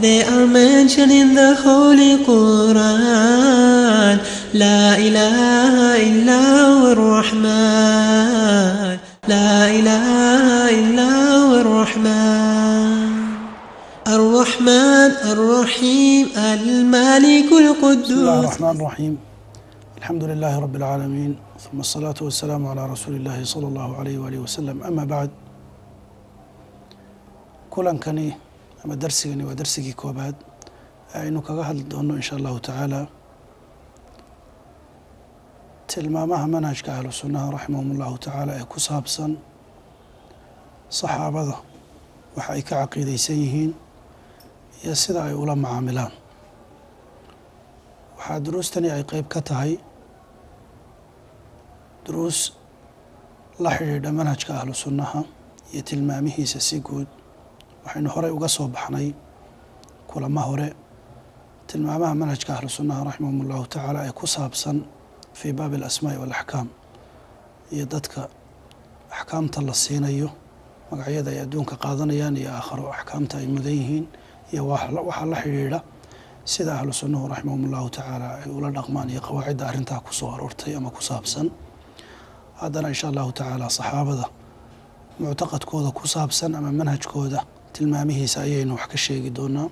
They are mentioned in the Holy Quran. لا إله إلا هو الرحمن. لا إله إلا هو الرحمن. الرحمن الرحيم الملك القدوس. بسم الله الرحمن الرحيم. الحمد لله رب العالمين، ثم الصلاة والسلام على رسول الله صلى الله عليه وآله وسلم. أما بعد، kulankani ama darsigani waa darsigii koobaad aynu kaga hadli doono insha Allahu tacaala tilmaamaha manhajka ahlu sunnaha raximahum allahu tacaala ee ku saabsan saxaabada, waxa ay ka caqiideysan yihiin iyo sida ay ula macaamilaan. Waxaa duruustani ay qeyb ka tahay duruus la xidhiidha manhajka ahlu sunnaha iyo tilmaamihiisa si guud. Waxaynu horey uga soo baxnay kulamo hore tilmaamaha manhajka ahlu sunnaha raximahum allahu tacaala ee ku saabsan fii baabi alasmaa'i waalaxkaam, iyo dadka axkaamta la siinayo, magacyada ay adduunka qaadanayaan iyo aakharo axkaamta ay mudan yihiin, iyo waxaa la xidhiidha sida ahlu sunnuhu raximahum allahu tacaala ay ula dhaqmaan iyo qawaacidda arrintaa ku soo aroortay ama ku saabsan. Haddana insha Allahu tacaala saxaabada muctaqadkooda ku saabsan ama manhajkooda tilmaamihiisa ayaynu wax ka sheegi doonaa.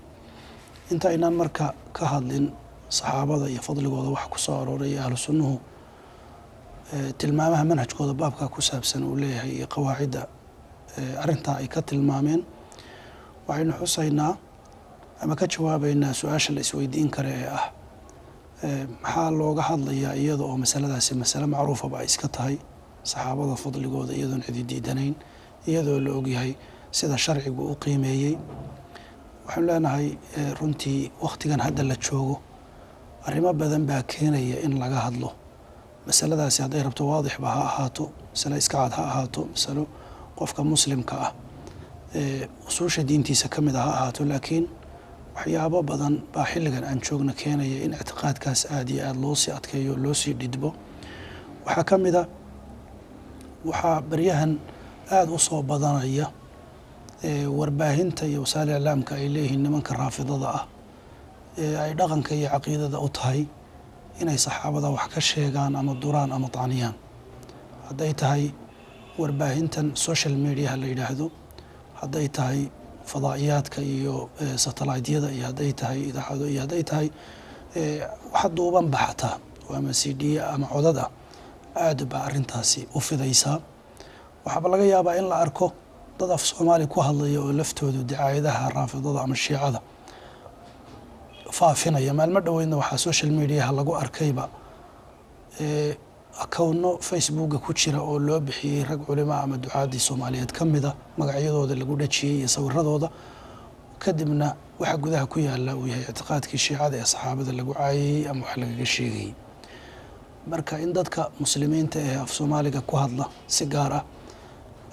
Inta aynaan marka ka hadlin saxaabada iyo fadligooda waxa ku soo arooray iyo ahlu sunnuhu tilmaamaha manhajkooda baabkaa ku saabsan uu leeyahay iyo qawaacidda arrintaa ay ka tilmaameen, waxaynu xusaynaa ama ka jawaabaynaa su-aasha la isweydiin kara ee ah maxaa looga hadlayaa iyada oo masaladaasi masale macruufaba ay iska tahay, saxaabada fadligooda iyadoon cidi diidanayn, iyadoo la ogyahay sida sharcigu u qiimeeyey. Waxaanu leenahay runtii wakhtigan hadda la joogo arrimo badan baa keenaya in laga hadlo masaladaasi. Hadday rabto waadixba ha ahaato, masalo iska cad ha ahaato, masalo qofka muslimka ah usuusha diintiisa ka mid a ha ahaato, laakiin waxyaabo badan baa xilligan aan joogna keenaya in ictiqaadkaas aada iyo aada loo sii adkeeyo, loo sii dhidbo. Waxaa ka mid a waxaa baryahan aada u soo badanaya warbaahinta iyo wasaa'il iclaamka ay leeyihiin nimanka raafidada ah ee ay dhaqanka iyo caqiidada u tahay inay saxaabada wax ka sheegaan ama duraan ama tacniyaan. Hadday tahay warbaahintan social mediaha la yidhaahdo, hadday tahay fadaa'iyaadka iyo satellaytyada, iyo hadday tahay idaacado, iyo hadday tahay waxa duuban baxataa oo ama CD ama codad ah, aad baa arrintaasi u fidaysaa. Waxaaba laga yaabaa in la arko dad af Soomaali ku hadlaya oo laftoodu dicaayadaha raafidada ama shiicada faafinaya. Maalmo dhoweydna waxaa social mediaha lagu arkayba akowno Facebooka ku jira oo loo bixiyey rag culima ama ducaadii Soomaaliyeed ka mida, magacyadooda lagu dhajiyey iyo sawiradooda, kadibna waxa gudaha ku yaala uu yahay ictiqaadkii shiicada ee saxaabada lagu caayayey ama wax lagaga sheegayey. Marka in dadka muslimiinta ee af Soomaaliga ku hadla si gaar ah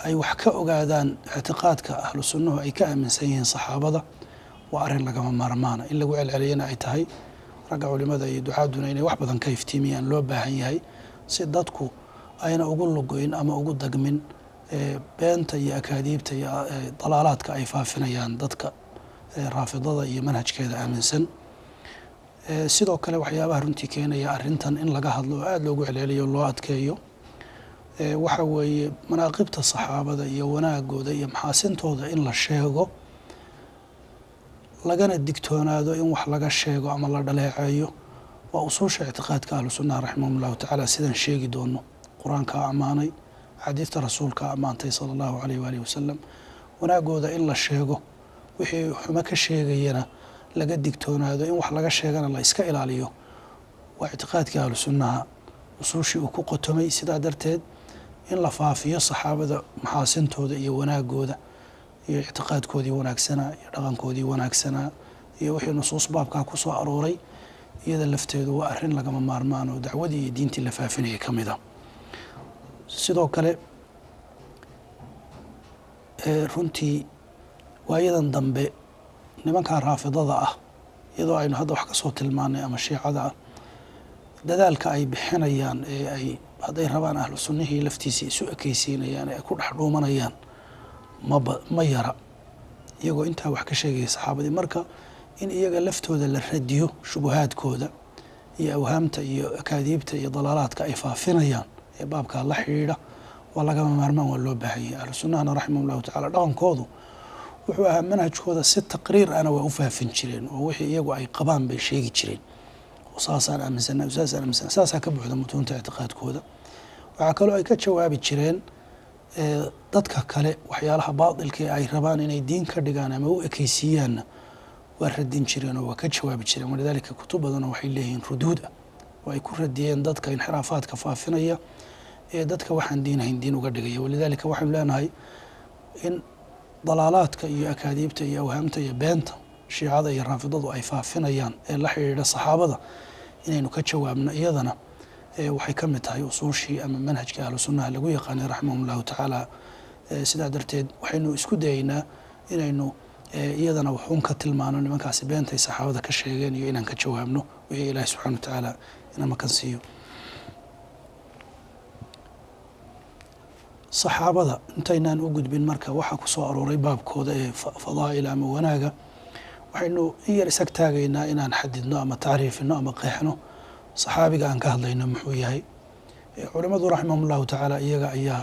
ay wax ka ogaadaan ictiqaadka ahlu sunnuhu ay ka aaminsan yihiin saxaabada waa arrin lagama maarmaana in lagu celceliyana ay tahay, ragga culimada iyo ducaaduna inay wax badan ka iftiimiyaan loo baahan yahay, si dadku ayna ugu lugoyn ama ugu dagmin beenta iyo akaadiibta iyo dalaalaadka ay faafinayaan dadka raafidada iyo manhajkeeda aaminsan. Sidoo kale waxyaabaha runtii keenaya arrintan in laga hadlo oo aada loogu celceliyo, loo adkeeyo, waxa weeye manaaqibta saxaabada iyo wanaagooda iyo maxaasintooda in la sheego, lagana digtoonaado in wax laga sheego ama la dhaleeceeyo. Waa usuusha ictiqaadka ahlu sunnaha raximahum llahu tacaala. Sidaan sheegi doono, Qur-aankaa ammaanay, axaadiista rasuulkaa ammaantay sala Allahu alayh waalihi wasalam. Wanaagooda in la sheego, wixii xumo ka sheegayana laga digtoonaado, in wax laga sheegana la iska ilaaliyo, waa ictiqaadkii ahlu sunnaha usuushii uu ku qotomay. Sidaa darteed in la faafiyo saxaabada maxaasintooda iyo wanaagooda iyo ictiqaadkoodii wanaagsanaa iyo dhaqankoodii wanaagsanaa iyo wixii nusuus baabkaa ku soo arooray, iyada lafteedu waa arrin lagama maarmaan oo dacwadii iyo diintii la faafinayay ka mid a. Sidoo kale runtii waayadan dambe nimankan raafidada ah, iyadoo aynu hadda wax ka soo tilmaanay, ama shiicada ah, dadaalka ay bixinayaan ee ay hadday rabaan ahlu sunnihii laftiisii isu ekeysiinayaan ee ay ku dhex dhuumanayaan maba ma yara, iyagoo intaa wax ka sheegaya saxaabadii. Marka In iyaga laftooda la radiyo shubuhaadkooda iyo awhaamta iyo akaadiibta iyo dalaalaadka ay faafinayaan ee baabkaa la xidhiidha waa lagama maarmaan, waa loo baahan yahay. Ahlu sunnahana raximahum llahu tacala dhaqankoodu wuxuu ahaa manhajkooda si taqriir ana waa u faafin jireen, oo wixii iyagu ay qabaan bay sheegi jireen, oo saasaan aaminsana, saasaan aaminsana, saasaa ka buuxda mutuunta ictiqaadkooda. Waxaa kaloo ay ka jawaabi jireen dadka kale waxyaalaha baatilka ee ay rabaan inay diin ka dhigaan ama u ekeysiiyaanna waa radin jireen oo waa ka jawaabi jireen. Walidaalika kutub badanoo waxay leeyihiin ruduud ah oo ay ku radiyeen dadka inxiraafaadka faafinaya ee dadka waxaan diinahayn diin uga dhigaya. Walidaalika waxaynu leenahay in dalaalaadka iyo akaadiibta iyo awhaamta iyo beenta shiicada iyo raafidadu ay faafinayaan ee la xidhiidha saxaabada inaynu ka jawaabno iyadana waxay ka mid tahay usuushii ama manhajkii ahlu sunnaha lagu yaqaanay raximahum llahu tacaala. Sidaa darteed waxaynu isku dayaynaa inaynu iyadana waxuun ka tilmaano nimankaasi beentay saxaabada ka sheegeen iyo inaan ka jawaabno wixii Ilaahi subxana wa tacaala ina makan siiyo. Saxaabada intaynaan u gudbin marka waxaa ku soo arooray baabkooda ee fadaa'il ama wanaaga, waxaynu in yar isag taagaynaa inaan xadidno ama tacriifino ama qeexno saxaabiga aan ka hadlayno muxuu yahay. Culimmadu raximahum llahu tacaala iyaga ayaa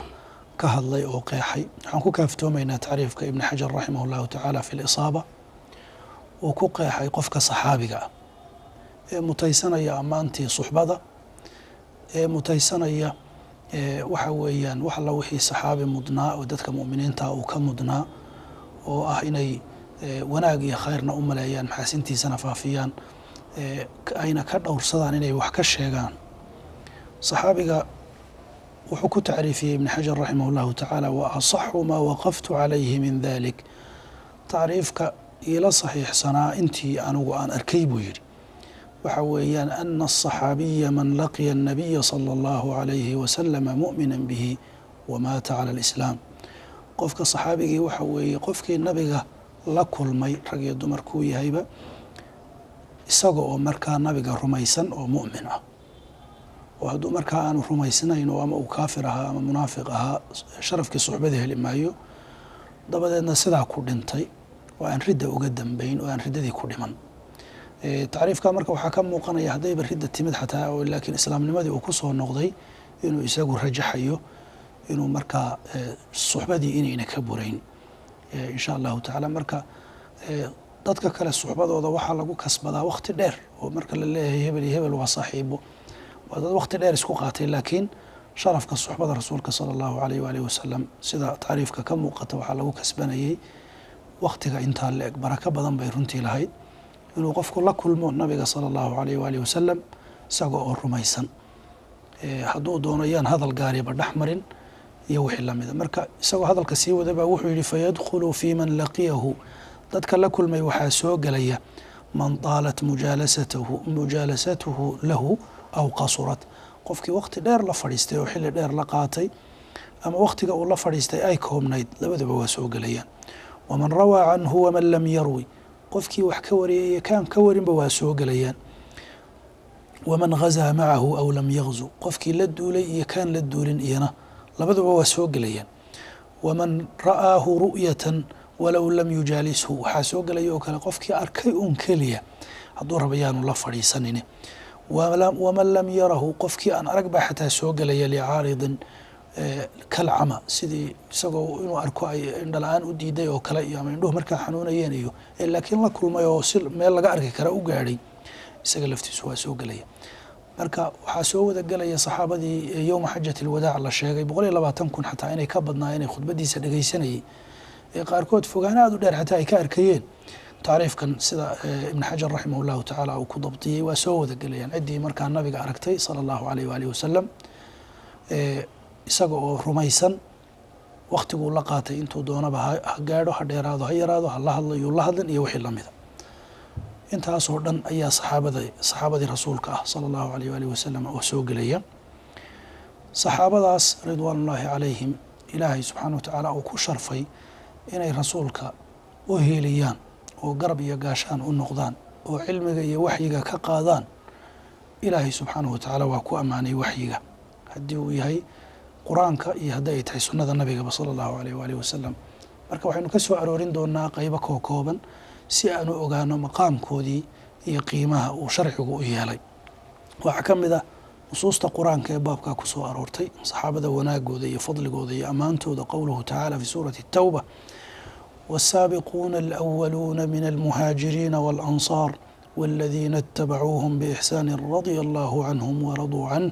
ka hadlay oo qeexay. Waxaan ku kaaftoomaynaa tacriifka Ibni Xajar raximah llahu tacaala fi lisaaba uu ku qeexay qofka saxaabiga ah ee mutaysanaya ammaantii suxbada, ee mutaysanaya waxa weeyaan wax alla wixii saxaabi mudnaa oo dadka mu'miniinta uu ka mudnaa, oo ah inay wanaag iyo khayrna u maleeyaan, maxaasintiisana faafiyaan, ayna ka dhowrsadaan inay wax ka sheegaan. Saxaabiga wuxuu ku tacriifiyey Ibni Xajar raximah llahu tacaala: wa asaxu maa waqaftu calayhi min dalik, tacriifka iila saxiixsanaa intii anigu aan arkay buu yidhi waxa weeyaan ana aلصaxaabiya man laqiya الnabiya salى اllahu عalayhi wasalama mu'mina bihi wamaata cala alislaam. Qofka saxaabigii waxa weeye qofkii nabiga la kulmay, rag iyo dumar kuu yahayba, isaga oo markaa nabiga rumaysan oo mu'min ah. Oo hadduu markaa aanu rumaysnayn oo ama uu kaafir ahaa ama munaafiq ahaa, sharafkii suxbada heli maayo. Dabadeedna sidaa ku dhintay oo aan ridda uga dambeyn oo aan riddadii ku dhiman. Tacriifka marka waxaa ka muuqanaya haddayba ridda timid xataa oo laakiin islaamnimadii uu ku soo noqday inuu isagu rajaxayo inuu markaa suxbadii inayna ka burayn insha allahu tacaala. Marka dadka kale suxbadooda waxaa lagu kasbadaa waqti dheer, oo marka la leeyahay hebel iyo hebel waa saaxiibo, waa dad waqti dheer isku qaatay. Laakiin sharafka suxbada rasuulka sala allahu alayh waalihi wasalam sida tacriifka ka muuqata waxaa lagu kasbanayay waqtiga intaa la eg. Barako badan bay runtii lahayd inuu qofku la kulmo nabiga sala allahu alayh waalihi wasalam isaga oo rumaysan, hadduu doono yaan hadal gaariba dhex marin iyo wixii lamida. Marka isagoo hadalka sii wadabaa wuxuu yihi: fayadkhulu fii man laqiyahu, dadka la kulmay waxaa soo gelaya man taalat mujaalasatuhu lahu aw qasurat, qofkii waqti dheer la fadhiistay oo xilli dheer la qaatay ama waqtiga uu la fadhiistay ay koobnayd, labaduba waa soo gelayaan. Waman rawaa canhu waman lam yarwi, qofkii wax ka wariyay iyo kaan ka warinba waa soo gelayaan. Waman gazaa macahu aw lam yagzu, qofkii la duulay iyo kaan la duulin iyana labaduba waa soo gelayaan. Waman ra'aahu ru'yatan walow lam yujaalishu, waxaa soo gelaya oo kale qofkii arkay uun keliya, hadduu raba yaanu la fadhiisanin. Waman lam yarahu, qofkii aan arag baa xataa soo gelaya, licaaridin kalcama, sidii isagoo inuu arko ay indhala-aan u diiday oo kale iyo ama indhuhu markaa xanuunayeen iyo laakiin la kulmay oo si meel laga arki kara u gaadhay, isaga laftiisu waa soo gelaya. Marka waxaa soo wada gelaya saxaabadii yowma xajat alwadaac la sheegay 120,000 xataa inay ka badnaayeen khudbadiisa dhegeysanayay, ee qaarkood fogaan aad u dheer xataa ay ka arkayeen. Tacriifkan sida Ibn Xajar raximah llahu tacaala uu ku dabdiyey waa soo wada gelayaan ciddii markaa nabiga aragtay sala allahu alayh waalihi wasalam isaga oo rumaysan, waktiguu la qaatay intuu doonaba ha gaadho, ha dheeraado, ha yaraado, ha la hadlo yuu la hadlin iyo wixii lamida. Intaasoo dhan ayaa saxaabadii rasuulka ah sala allahu alayh waalihi wasalam oo soo gelaya. Saxaabadaas ridwaanullaahi calayhim Ilaahay subxaana wa tacaala uu ku sharfay inay rasuulka u hiiliyaan oo garab iyo gaashaan u noqdaan oo cilmiga iyo waxyiga ka qaadaan. Ilaahay subxaanahu wa tacaala waa ku ammaanay waxyiga, haddii uu yahay qur-aanka iyo haddii ay tahay sunnada nabigaba sala allahu alayh waalihi wasalam. Marka waxaynu ka soo aroorin doonaa qeybo koo kooban si aan u ogaano maqaamkoodii iyo qiimaha uu sharcigu u yeelay. Waxaa ka mid ah nusuusta qur-aanka ee baabkaa ku soo aroortay saxaabada wanaagooda iyo fadligooda iyo ammaantooda, qowluhu tacaala fi suurati الtawba: والsaabiquuna alأwaluuna min almuhaajiriina waاlansaar والذين اتبعوهم بإحسان رضي الله عنهم ورضوا عنه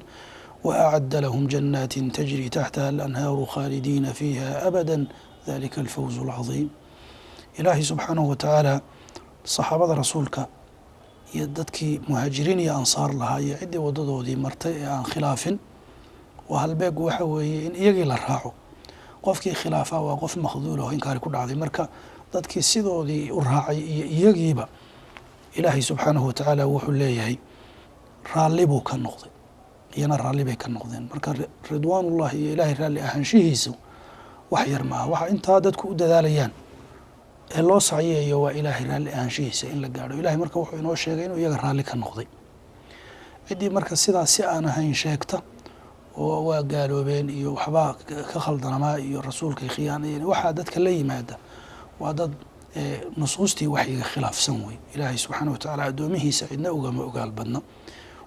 وأعد لهم جنات تجري تحتها الأنهار خالدين فيها أبدا ذلك الفوز العظيم. إلهي سبحانه وتعالى صحابة رسولك iyo dadkii muhaajiriin iyo ansaar lahaa iyo ciddii wadadoodii martay ee aan khilaafin, waa halbeegu waxa weeye in iyagii la raaco. Qofkii khilaafa waa qof makhduul oo inkaari ku dhacday. Marka dadkii sidoodii u raacay iyo iyagiiba Ilaahay subxaanahu watacaala wuxuu leeyahay raalli buu ka noqday, iyana raalli bay ka noqdeen. Marka ridwaanullahi iyo Ilaahay raalli ahaanshihiisu wax yar maaha. Waxa intaa dadku u dadaalayaan ee loo sacyeeyo waa Ilaahay raalli ahaanshihiisa in la gaadho. Ilahay marka wuxuu inoo sheegay inuu iyaga raalli ka noqday. Ciddii marka sidaas si aan ahayn sheegta oo waa gaaloobeen iyo waxbaa ka khaldanamaa iyo rasuulkay khiyaanayeen, waxaa dadka la yimaada waa dad nusuustii waxyiga khilaafsan wey. Ilaahay subxaana watacaala addoomihiisa cidna ugama ogaal badna.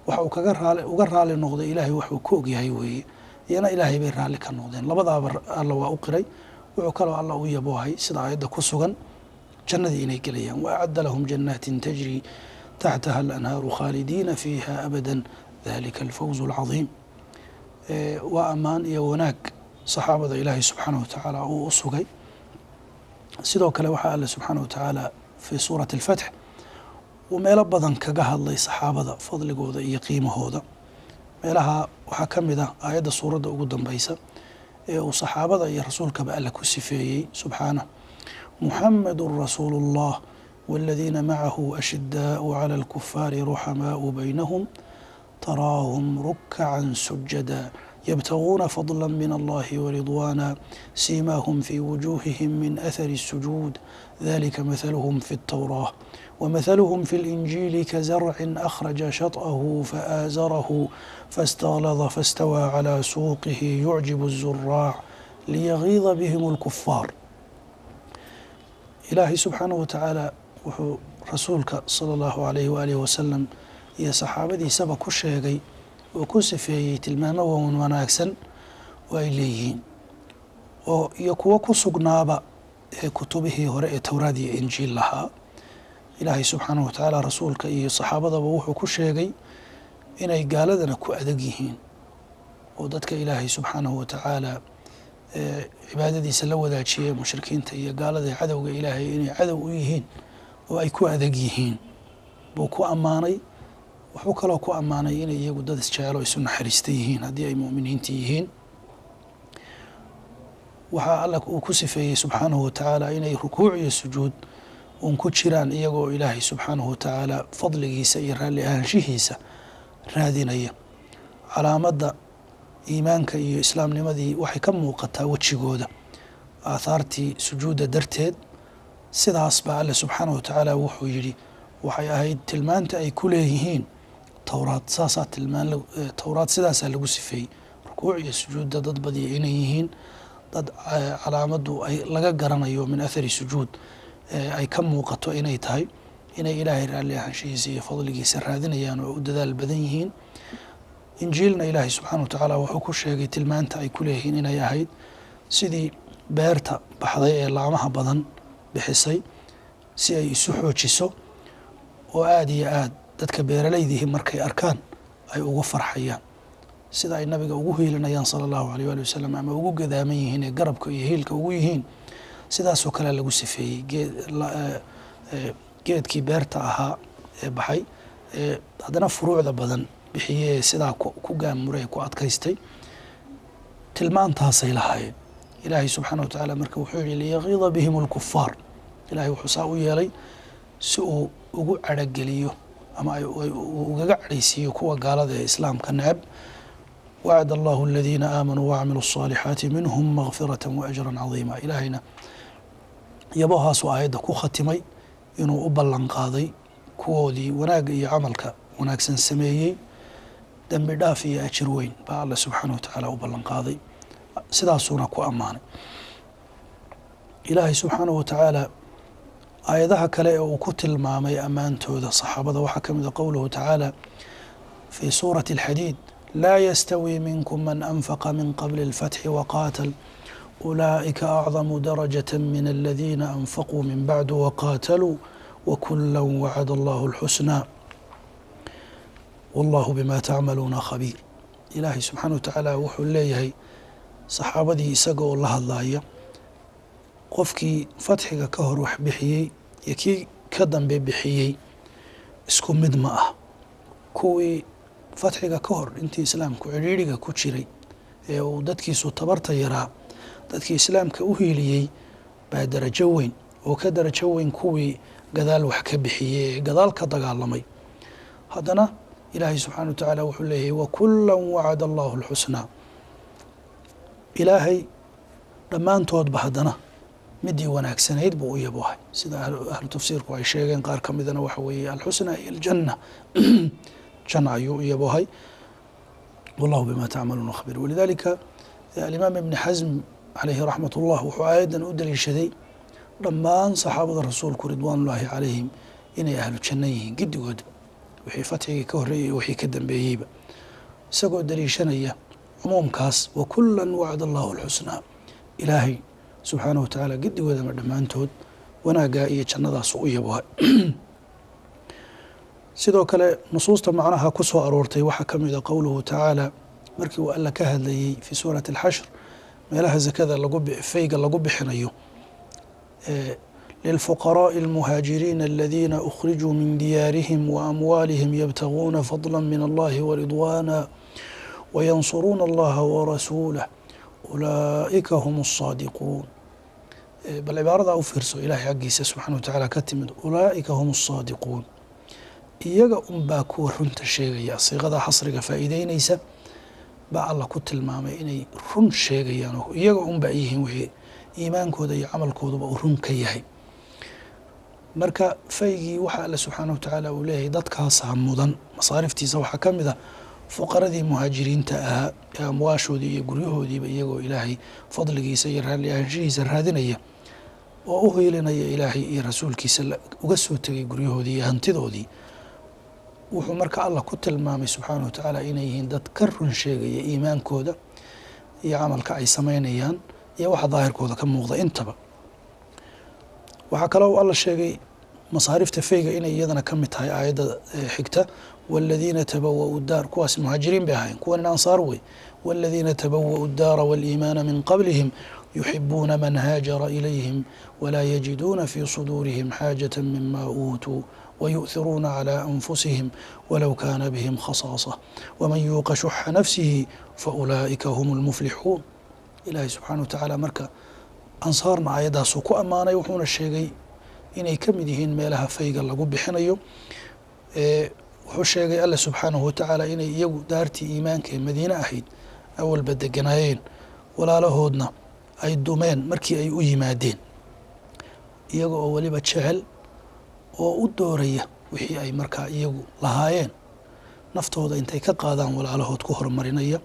Waxa uu kaga raali uga raali noqday Ilaahay waxuu ku ogyahay weeye, iyana Ilaahay bay raalli ka noqdeen. Labadaaba Alla waa u qiray. Wuxuu kaloo Alla u yaboohay, sida aayadda ku sugan, jannadii inay gelayaan: waacadda lahum jannaatin tajri taxtaha alanhaaru khaalidiina fiiha abada dalika alfawzu alcadiim. Waa ammaan iyo wanaag saxaabada Ilaahay subxaanahu watacaala uu u sugay. Sidoo kale waxaa Alle subxaanahu watacaala fii suurati alfatx uu meelo badan kaga hadlay saxaabada fadligooda iyo qiimahooda. Meelaha waxaa ka mid ah aayadda suuradda ugu dambeysa ee uu saxaabada iyo rasuulkaba Alle ku sifeeyey subxaanah: muxamedun rasuulu اllah wاladiina macahu ashidaau clى اlkufaari ruxamaau baynahum taraahum rukacan sujada yabtaguuna fadla min allahi waridwaana siimaahum fi wujuuhihim min athari الsujuud dalika mathaluhum fi اltawraah ومثلهم في الإنجيل كزرع أخرج شطأه فآزره فاستغلظ فاستوى على سوقه يعجب الزراع ليغيظ بهم الكفار. إلهي سبحانه وتعالى wuxuu rasuulka sala allahu alayhi waalihi wasalam iyo saxaabadiisaba ku sheegay oo ku sifeeyey tilmaamo wan wanaagsan oo ay leeyihiin oo iyo kuwo ku sugnaaba ee kutubihii hore ee Towraad iyo Injiil lahaa. Ilaahay subxaanahu watacaala rasuulka iyo saxaabadaba wuxuu ku sheegay inay gaaladana ku adag yihiin oo dadka Ilaahay subxaanahu watacaala cibaadadiisa la wadaajiyey, mushrikiinta iyo gaalada cadowga Ilaahay, inay cadow u yihiin oo ay ku adag yihiin buu ku ammaanay. Wuxuu kaloo ku ammaanay inay iyagu dad isjecelo isu naxariista yihiin haddii ay mu'miniinta yihiin. Waxaa Alla uu ku sifeeyey subxaanahu watacaala inay rukuuc iyo sujuud uun ku jiraan, iyagoo Ilaahay subxaanahu watacaala fadligiisa iyo raalli ahaanshihiisa raadinaya. Calaamadda iimaanka iyo islaamnimadii waxay ka muuqataa wejigooda aathaartii sujuudda darteed. Sidaas baa Alle subxaanahu watacaala wuxuu yidhi waxay ahayd tilmaanta ay ku leeyihiin Towraad. Saasaa tilmaan Towraad sidaasaa lagu sifeeyey, rukuuc iyo sujuudda dad badiya inay yihiin, dad calaamaddu ay laga garanayo min athari sujuud ay ka muuqato, inay tahay inay Ilaahay raalli ahaanshihiisa iyo fadligiisa raadinayaan oo u dadaal badan yihiin. Injiilna Ilaahay subxaana watacaala wuxuu ku sheegay tilmaanta ay ku leeyihiin inay ahayd sidii beerta baxday ee laamaha badan bixisay si ay isu xoojiso, oo aada iyo aad dadka beeralaydihi markay arkaan ay ugu farxayaan, sida ay nabiga ugu hiilinayaan sala allahu alayh waali wasalam ama ugu gadaaman yihiin ee garabka iyo hiilka ugu yihiin. Sidaasoo kale lagu sifeeyey geedkii beerta ahaa ee baxay ee haddana furuucda badan bixiyee sidaa ku gaamuray, ku adkaystay. Tilmaantaasay lahaayeen. Ilaahay subxaana watacaala marka wuxuu yihi liyagiida bihim alkufaar. Ilahay wuxuu saa u yeelay si uu ugu cadhogeliyo ama ugaga cadhaysiiyo kuwa gaalada ee islaamka neceb. Wacd allahu aladiina aamanuu wacamiluu الصaalixaati minhum makfirata waajra cadiima. Ilaahayna yabohaasuu aayadda ku khatimay inuu u ballan qaaday kuwoodii wanaagga iyo camalka wanaagsan sameeyey dembi dhaaf iyo ajir weyn baa Alle subxaana watacaala u ballan qaaday, sidaasuuna ku ammaanay Ilaahay subxaanahu watacaala. Aayadaha kale ee uu ku tilmaamay ammaantooda saxaabada waxaa ka mid a qowluhu tacaala fii suurati alxadiid: laa yastawi minkum man anfaqa min qabli alfatxi waqaatal ulaa'ika acdamu darajata min aladiina anfaquu min bacdu waqaataluu wakula wacada allahu alxusnaa wallahu bima tacmaluuna khabiir. Ilaahay subxaana wa tacaala wuxuu leeyahay saxaabadii isaga oo la hadlaaya, qofkii fatxiga ka hor wax bixiyey iyo kii ka dambe bixiyey isku mid ma ah. Kuwii fatxiga ka hor intii islaamku cidhiidhiga ku jiray ee uu dadkiisu tabarta yaraa, dadkii islaamka u hiiliyey baa darajo weyn oo ka darajo weyn kuwii gadaal wax ka bixiyey ee gadaal ka dagaalamay. Haddana Ilaahay subxaana wa tacaala wuxuu leeyahay wakula wacada allahu alxusnaa. Ilaahay dhammaantoodba haddana midii wanaagsanayd buu u yaboohay, sida ahlu tafsiirku ay sheegeen. Qaar ka midana waxa weeye alxusnaa iyo aljanna, janna ayuu u yaboohay. Wallahu bima tacmaluuna khabiir. Walidaalika alimaam Ibni Xasm calayhi raxmat ullah wuxuu aayaddan u daliishaday dhammaan saxaabada rasuulku ridwaanullaahi calayhim inay ahlu janno yihiin giddigoodba, wixii fatxigii ka horreeyey iyo wixii ka dambeeyeyba, isagoo daliishanaya cumuumkaas wakula wacda allahu alxusnaa. Ilaahay subxaanahu wa tacaala giddigoodama dhammaantood wanaaggaa iyo jannadaasu u yaboohay. Sidoo kale nusuusta macnaha ku soo aroortay waxaa ka mid a qowluhu tacaala markii uu Alla ka hadlayey fii suurati alxashr meelaha zakada lagu fayga lagu bixinayo: lilfuqaraaءi almuhaajiriina aladiina ukhrijuu min diyaarihim waamwaalihim yabtaguuna fadla min allahi waridwaana wayansuruuna allaha warasuulah ulaa'ika hum asaadiquun. Bal cibaaradaa u fiirso Ilahay xaggiisa subxana wa tacaala ka timid: ulaa'ika hum asaadiquun, iyaga unbaa kuwa runta sheegaya. Siiqada xasriga faa'iideynaysa baa Alla ku tilmaamay inay run sheegayaan oo iyaga unbaa yihiin wixii iimaankooda iyo camalkooduba uu run ka yahay. Marka faygii waxa Alle subxaanahu wa tacaala uu leeyahay dadkaasaa mudan masaariftiisa waxaa ka mid a fuqaradii muhaajiriinta ahaa ee amwaashoodii iyo guryahoodiiba iyagoo Ilaahay fadligiisa iyo raalli ahaanshihiisa raadinaya oo u hiilinaya Ilaahay iyo rasuulkiisa uga soo tegay guryahoodii iyo hantidoodii. Wuxuu marka Alla ku tilmaamay subxaanahu wa tacaala inay yihiin dad ka run sheegaya iimaankooda iyo camalka ay samaynayaan iyo waxa daahirkooda ka muuqda intaba. Waxaa kaloo Alla sheegay masaarifta fayga inay iyadana ka mid tahay aayadda xigta: waaladiina tabawa'u daar. Kuwaas muhaajiriin bay ahaayeen, kuwanina ansaar wey. Waaladiina tabawa'u daara waaliimaana min qablihim yuxibuuna man haajara ilayhim walaa yajiduuna fii suduurihim xaajata mima uutuu wayu'hiruuna calى anfusihim walow kaana bihim khasaasa waman yuuqa shuxa nafsihi faulaa'ika hum lmuflixuun. Ilaahay subxaana wa tacaala marka ansaarna aayaddaasuu ku ammaanay, wuxuuna sheegay inay ka mid yihiin meelaha fayga lagu bixinayo. Wuxuu sheegay Alle subxaanahu wa tacaala inay iyagu daartii iimaanka ee Madiine ahayd awalba deganaayeen, walaalahoodna ay dumeen markii ay u yimaadeen, iyaga oo weliba jecel oo u dooraya wixii ay markaa iyagu lahaayeen, naftooda intay ka qaadaan walaalahood ku horumarinaya.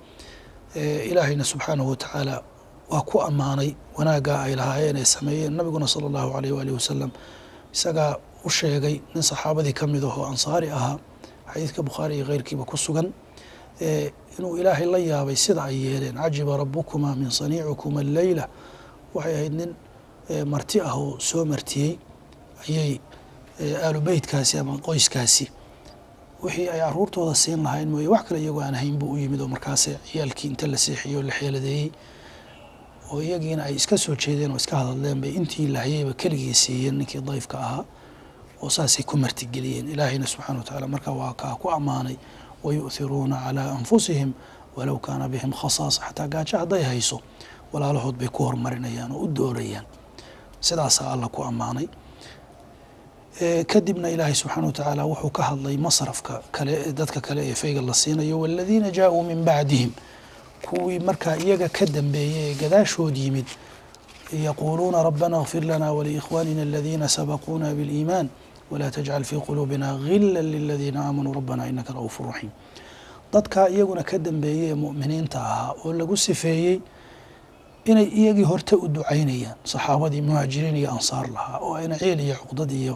Ilaahayna subxaanahu wa tacaala waa ku ammaanay wanaaggaa ay lahaayeen ee sameeyeen. Nabiguna sala allahu alayh waalihi wasalam isagaa u sheegay nin saxaabadii ka mid ahoo ansaari ahaa, xadiidka Bukhaari iyo keyrkiiba ku sugan, inuu Ilaahay la yaabay sida ay yeeleen: cajiba rabukuma min saniicikuma alleyla. Waxay ahayd nin marti ah oo soo martiyey ayay aalu beytkaasi ama qoyskaasi wixii ay caruurtooda siin lahayn mooye wax kale iyagoo aan hayn buu u yimid, oo markaas ciyaalkii inta la seexiyey oo la xeeladeeyey oo iyagiina ay iska soo jeedeen oo iska hadadleen bay intii lahayeyba keligii siiyeen ninkii dayfka ahaa, oo saasay ku martigeliyeen. Ilaahayna subxana wa tacala marka waa kaa ku ammaanay wayu'hiruuna calaa anfusihim walow kaana bihim khasaasa. Xataa gaajo hadday hayso walaalahood bay ku horumarinayaan oo u doorayaan, sidaasaa Alla ku ammaanay. Kadibna Ilaahay subxaana wa tacaala wuxuu ka hadlay masrafka kale, dadka kale ee fayga la siinayo: waladiina jaa-uu min bacdihim, kuwii markaa iyaga ka dambeeyey ee gadaashood yimid, yaquuluuna rabbana اغfir lana waliikhwanina aladiina sabaquuna biliimaan walaa tajcal fii quluubina gila liladiina aamanuu rabbana inaka ra'uufu raxiim. Dadkaa iyaguna ka dambeeyey ee mu'miniinta ahaa oo lagu sifeeyey Inay iyagii horta u ducaynayaan saxaabadii muhaajiriin iyo ansaar lahaa oo ayna ciil iyo cuqdad iyo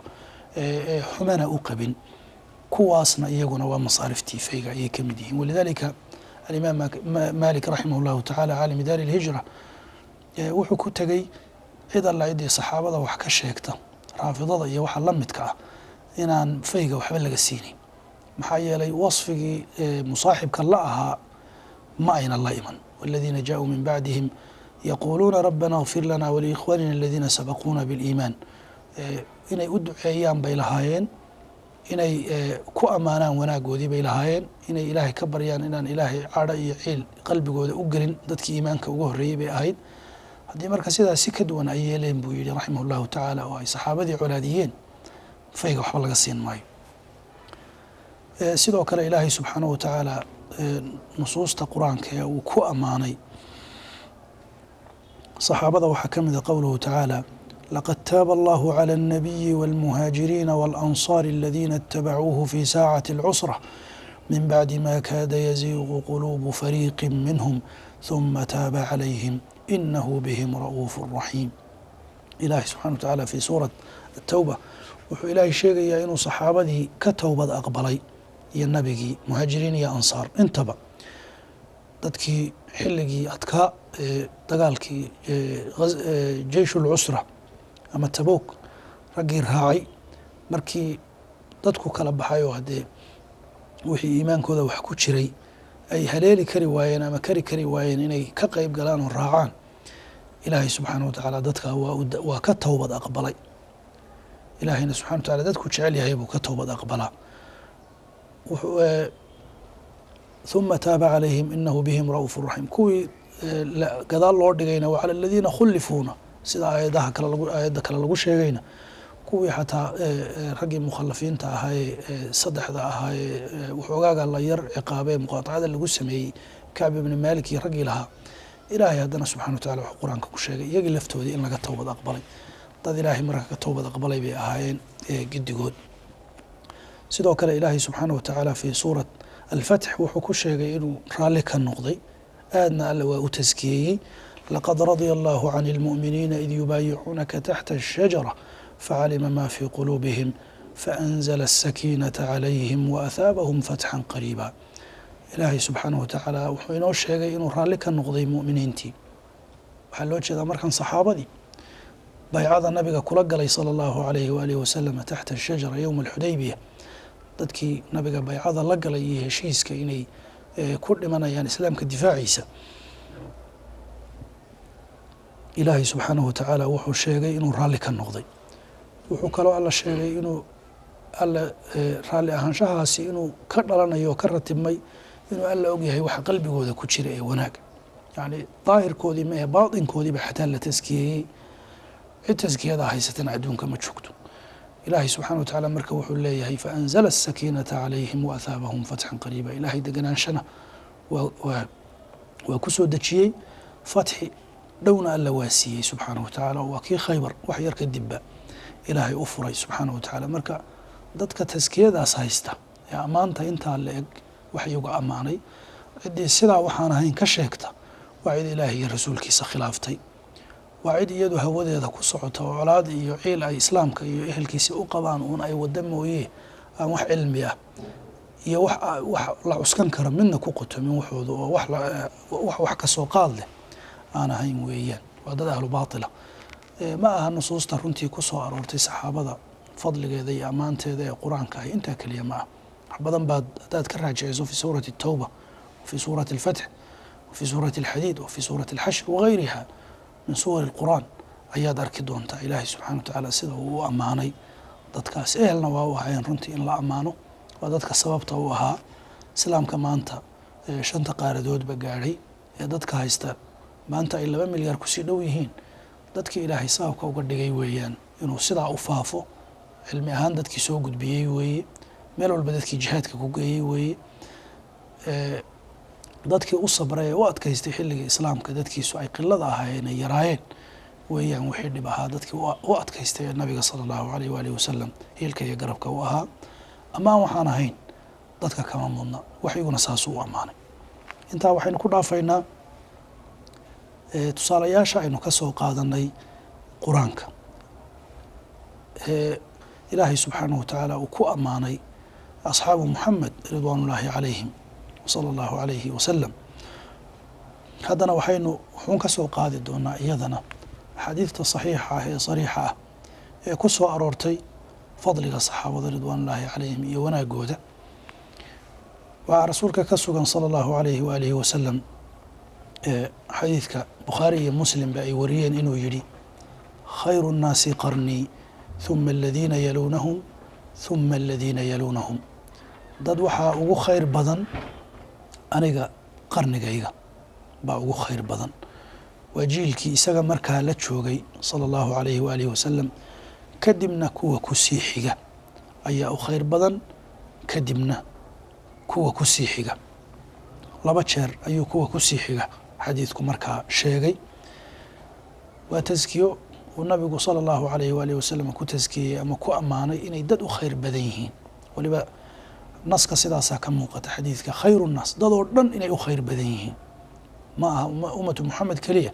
xumana u qabin, kuwaasna iyaguna waa masaariftii fayga ayay ka mid yihiin. Walidaalika alimaam Maalik raximah llahu tacaala, caalimi daari lhijra, wuxuu ku tegey cid alla ciddii saxaabada wax ka sheegta, raafidada iyo waxa la midka ah, inaan fayga waxba laga siinin. Maxaa yeelay wasfigii musaaxibka la ahaa ma ayna la iman. Waladiina jaauu min bacdihim yaquuluuna rabbana اغfir lana waliikhwanina aladiina sabaquuna biliimaan, inay u duceeyaan bay lahaayeen, inay ku ammaanaan wanaagoodii bay lahaayeen, inay Ilaahay ka baryaan inaan Ilaahay cadho iyo ciil qalbigooda u gelin dadkii iimaanka uga horreeyey bay ahayd. Haddii marka sidaas si ka duwan ay yeeleen, buu yihi raximah llahu tacaala, oo ay saxaabadii colaadiyeen, fayga waxba laga siin maayo. Sidoo kale Ilaahay subxaanahu wa tacaala nusuusta Qur-aanka ee uu ku ammaanay saxaabada waxaa ka mid a qowluhu tacaala: laqad taaba allahu calى الnabiyi wاlmuhaajiriina wاlansaari aladiina itabacuuhu fi saacati اlcusra min bacdi ma kaada yaziiqu quluubu fariiqi minhum ثuma taaba calayhim inahu bihim ra'uufu raxiim. Ilaahay subxana wa tacaala fi suurat atowba wuxuu Ilaahay sheegayaa inuu saxaabadii ka towbad aqbalay iyo nabigii, muhaajiriin iyo ansaar intaba, dadkii xilligii adkaa ee dagaalkii jeysh ulcusra ama Taboog raggii raacay, markii dadku kala baxay oo haddee wixii iimaankooda wax ku jiray ay haleeli kari waayeen ama kari kari waayeen inay ka qeyb galaan oo raacaan, Ilaahay subxaana wa tacaala dadka waa ka towbad aqbalay. Ilaahayna subxana wa tacala dadku jecel yahay buu ka towbad aqbalaa. ثuma taaba calayhim inahu bihim ra'uuf raxiim. Kuwii gadaal loo dhigayna, wa cala aladiina khulifuuna, sida aayadaha kale lagu aayadda kale lagu sheegayna, kuwii xataa raggii mukhalafiinta ahaa ee saddexda ahaa ee waxoogaaga la yar ciqaabee muqaatacada lagu sameeyey, Kacb ibni Maalik iyo raggii lahaa, Ilaahay haddana subxana wa tacala wuxuu Qur-aanka ku sheegay iyagii laftoodii in laga towbad aqbalay. Dad Ilaahay marka ka towbad aqbalay bay ahaayeen giddigood. Sidoo kale Ilaahay subxaana wa tacaala fi suurat Alfatx wuxuu ku sheegay inuu raalli ka noqday, aadna Alle waa u taskiyeeyey: laqad radia allahu can اlmu'miniina id yubaayicuunaka taxta الshajara facalima ma fii quluubihim faأnzla الsakiinata calayhim waathaabahum fatxan qariiba. Ilaahay subxaanaه wa tacaala wuxuu inoo sheegay inuu raalli ka noqday mu'miniintii. Waxaa loo jeedaa markan saxaabadii baycada nabiga kula galay sala allahu alayhi waalihi wasalam taxta ashajara yowma alxudaybiya, dadkii nabiga baycada la galay iyo heshiiska inay ku dhimanayaan islaamka difaaciisa. Ilaahay subxaanahu wa tacaala wuxuu sheegay inuu raalli ka noqday. Wuxuu kaloo Alla sheegay inuu Alle raalli ahaanshahaasi inuu ka dhalanayo oo ka ratibmay inuu Alla ogyahay waxa qalbigooda ku jira ee wanaag, yacni daahirkoodii ma ahe, baatinkoodiiba xataa la taskiyeeyey. Cid taskiyada haysatana adduunka ma joogto. Ilaahay subxana wa tacala marka wuxuu leeyahay: faanzala asakiinata calayhim waathaabahum fatxan qariiba. Ilaahay deganaanshana waa ku soo dejiyey, fatxi dhowna Alla waa siiyey subxaanahu wa tacaala. Waa kii Khaybar wax yar kadibba Ilaahay u furay subxaanahu wa tacaala. Marka dadka taskiyadaas haysta ee ammaanta intaa la eg wax iyagu ammaanay, ciddii sidaa waxaan ahayn ka sheegta waa cid Ilaahay iyo rasuulkiisa khilaaftay, waa cid iyadu hawadeeda ku socota oo colaad iyo ciil ay islaamka iyo ehelkiisa u qabaan uun ay wada mooye, aan wax cilmi ah iyo wax la cuskan karo midna ku qotomin waxooda, oo wax ka soo qaad leh aan ahayn weeyaan. Waa dad ahlu baatila. Ma aha nusuusta runtii ku soo aroortay saxaabada fadligeeda iyo ammaanteeda ee Qur-aanka ahi intaa keliya ma ah. Wax badan baad haddaad ka raajicayso fi suurati Atawba, wafi suurati Alfatx, wafi suurati Alxadiid, wafi suurati Alxashr wagayriha min suwari alqur'aan ayaad arki doontaa Ilaahay subxana wa tacaala sida uu u ammaanay dadkaas. Ehelna waa u ahaayeen runtii in la ammaano. Waa dadka sababta u ahaa islaamka maanta shanta qaaradoodba gaadhay ee dadka haysta maanta ay 2 milyaar kusii dhow yihiin. Dadkii Ilaahay sababka uga dhigay weeyaan inuu sidaa u faafo. Cilmi ahaan dadkii soo gudbiyey weeye, meel walba dadkii jihaadka ku geeyey weeye, dadkii u sabray ee u adkaystay xilligii islaamka dadkiisu ay qilada ahaayeen ay yaraayeen weeyaan. Wixii dhib ahaa dadkii u adkaystay ee nabiga sala allahu alayh waalihi wasalam hiilka iyo garabka u ahaa, ammaan waxaan ahayn dadka kama mudna. Waxyiguna saasuu u ammaanay. Intaa waxaynu ku dhaafaynaa. Tusaalayaasha aynu ka soo qaadanay qur-aanka Ilaahay subxaanahu watacaala uu ku ammaanay asxaabu Muxamed ridwaanullaahi calayhim sala Allahu calayhi wasalam, haddana waxaynu wuxuun ka soo qaadi doonaa iyadana axaadiidta saxiixa ah ee sariixa ah ee ku soo aroortay fadliga saxaabada ridwaanullaahi calayhim iyo wanaagooda. Waxaa rasuulka ka sugan sala Allahu calayhi waalihi wasalam xadiidka Bukhaari iyo Muslimba ay wariyeen inuu yidhi: khayru nnaasi qarnii, huma aladiina yaluunahum, huma aladiina yaluunahum. Dad waxaa ugu khayr badan aniga qarnigayga baa ugu khayr badan. Waa jiilkii isaga markaa la joogay sala Allahu calayhi waalihi wasalam, kadibna kuwa kusii xiga ayaa u khayr badan, kadibna kuwa kusii xiga. Laba jeer ayuu kuwa kusii xiga xadiidku markaa sheegay. Waa taskiyo uu nabigu sala Allahu calayhi waalihi wasalam ku taskiyey ama ku ammaanay inay dad u khayr badan yihiin. Waliba naska sidaasaa ka muuqata xadiidka, khayru nnaas, dadoo dhan inay u khayr badan yihiin. Ma aha ummatu Moxamed keliya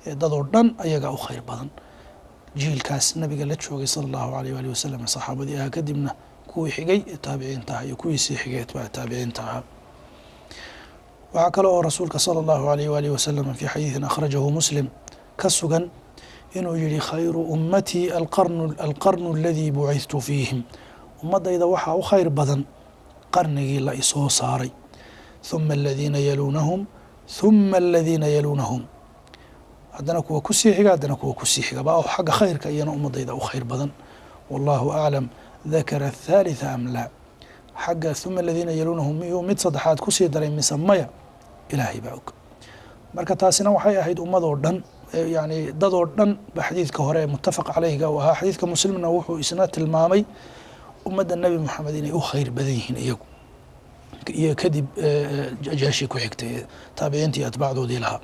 ee dadoo dhan ayagaa u khayr badan, jiilkaas nabiga la joogay sala Allahu alayh waalihi wasalam, saxaabadii ahaa, kadibna kuwii xigay ee taabiciinta ahaa iyo kuwii sii xigay atbaac taabiciinta ahaa. Waxaa kale oo rasuulka sala Allahu alayh waalihi wasalam fi xadiidin akhrajahu Muslim ka sugan inuu yihi: khayru ummatii alqarnu aladii bucithtu fiihim. Ummadayda waxaa u khayr badan qarnigii la isoo saaray, huma aladiina yaluunahum, huma aladiina yaluunahum, haddana kuwa kusii xiga, haddana kuwa kusii xiga baa xagga khayrka iyana ummadayda u khayr badan. Wallahu aclam dakara athaalitha am laa. Xagga huma aladiina yaluunahum miyuu mid saddexaad kusii daray mise maya, Ilaahay baa og. Marka taasina waxay ahayd ummadoo dhan, yani dadoo dhan ba xadiidka hore ee muttafaq caleyhga uu ahaa. Xadiidka Muslimna wuxuu isna tilmaamay ummadda Nebi Moxamed inay u khayr badan yihiin iyagu iyo kadib ajaashii ku xigtay ee taabiciintii atbaacdoodii lahaa.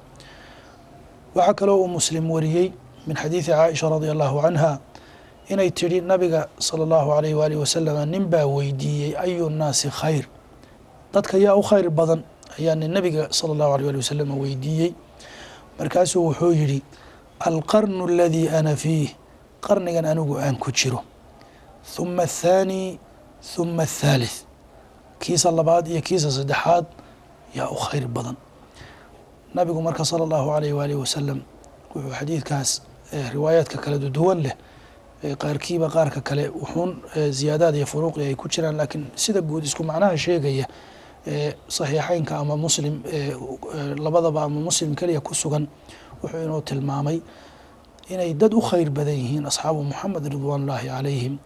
Waxaa kaloo uu Muslim wariyey min xadiidi Caaisha radia Allahu canha inay tidhi nabiga sala Allahu alayh waalihi wasalam nin baa weydiiyey: ayu nnaasi khayr? Dadka yaa u khayr badan ayaa nin nabiga sala Allahu alayh waali wasalam weydiiyey. Markaasuu wuxuu yidhi: alqarnu aladii ana fiih, qarnigan anigu aan ku jiro, huma athaani, huma athaalith, kiisa labaad iyo kiisa saddexaad yaa u khayr badan. Nabigu marka sala Allahu alayh waalihi wasalam wuxuu xadiidkaas riwaayaadka kala duwan leh, qaarkiiba qaarka kale wuxuun ziyaadaad iyo furuuqi ay ku jiraan, laakiin sida guud isku macnaha sheegaya, saxiixeynka ama Muslim labadaba ama Muslim keliya ku sugan, wuxuu inuu tilmaamay inay dad u khayr badan yihiin asxaabu Moxamed ridwaanullaahi calayhim,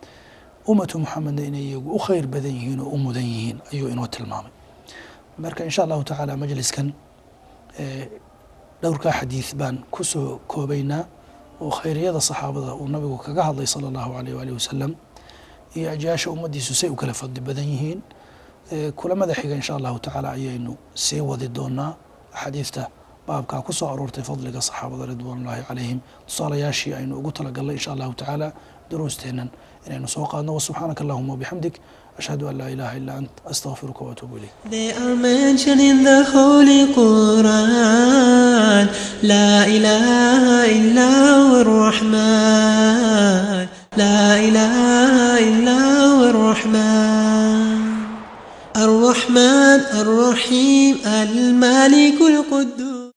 ummatu Moxamedna inay iyagu u khayr badan yihiin oo u mudan yihiin ayuu inoo tilmaamay. Marka insha Allahu tacaala majliskan dhowrkaa xadiid baan kusoo koobaynaa oo khayriyada saxaabada uu nabigu kaga hadlay sala Allahu alayh waalihi wasalam iyo ajyaasha ummaddiisu say u kala fadli badan yihiin. Kulamada xiga insha Allahu tacaala ayaynu sii wadi doonaa axaadiista baabkaa ku soo aroortay fadliga saxaabada ridwaanullaahi calayhim, tusaalayaashii aynu ugu talagalnay insha Allahu tacaala duruusteennan inaynu soo qaadno. Wasubxaanaka allahuma wabixamdik, ashhadu an laa ilaha illa ant, astaqfiruka waatuubu ilayk. They are mentioned in the Holy Quran. لا إله إلا هو الرحمن، لا إله إلا هو الرحمن، الرحمن الرحيم المالك القدوس.